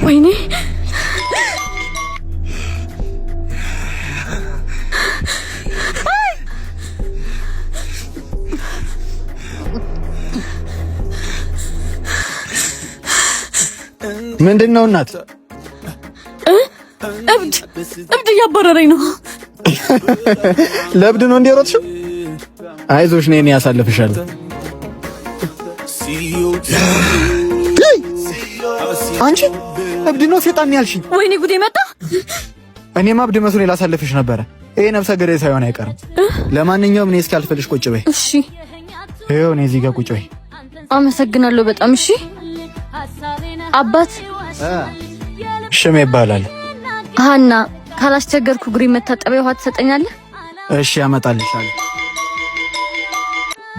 ወይኔ ምንድን ነው እናት? እብድ እብድ እያባረረኝ ነው። ለእብድ ነው እንዴ ሮጥሽው? አይዞሽ፣ እኔ ያሳልፍሻለሁ። አንቺ እብድ ነው ሴጣን ያልሽኝ? ወይኔ ጉዴ መጣ። እኔማ እብድ መስሎኝ ላሳልፍሽ ነበረ። ይሄ ነፍሰ ገዳይ ሳይሆን አይቀርም። ለማንኛውም እኔ እስኪያልፍልሽ ቁጭ በይ። እሺ፣ ይኸው እኔ እዚህ ጋር ቁጭ በይ። አመሰግናለሁ በጣም። እሺ አባት። ሽሜ ይባላል። ሀና፣ ካላስቸገርኩ እግሬ መታጠቢያ ውሃ ትሰጠኛለህ? እሺ፣ ያመጣልሻለሁ።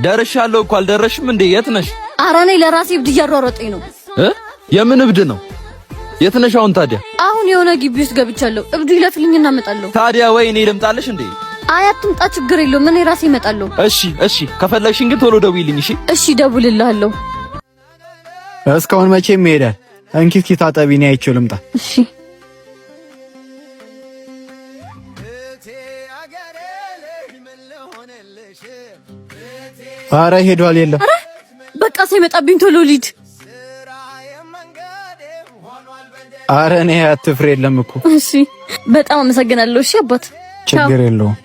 ደርሻለሁ እኮ አልደረሽም እንዴ? የት ነሽ? ኧረ እኔ ለራሴ እብድ እያሯሯጠኝ ነው። እ የምን እብድ ነው? የት ነሽ አሁን ታዲያ? አሁን የሆነ ግቢ ውስጥ ገብቻለሁ። እብዱ ይለፍልኝና እመጣለሁ። ታዲያ ወይ እኔ ልምጣልሽ እንዴ? አይ አትምጣ፣ ችግር የለውም እኔ ራሴ እመጣለሁ። እሺ እሺ፣ ከፈለግሽኝ ግን ቶሎ ደውይልኝ። እሺ እሺ፣ ደውልልሃለሁ። እስካሁን መቼም ይሄዳል። እንኪ እስኪ ታጠቢ፣ እኔ አይቼው ልምጣ። እሺ አረ ሄዷል። የለም አረ በቃ ሳይመጣብኝ ቶሎ ልሂድ። አረ እኔ አትፍሬ፣ የለም እኮ። እሺ በጣም አመሰግናለሁ። እሺ አባት፣ ችግር የለውም።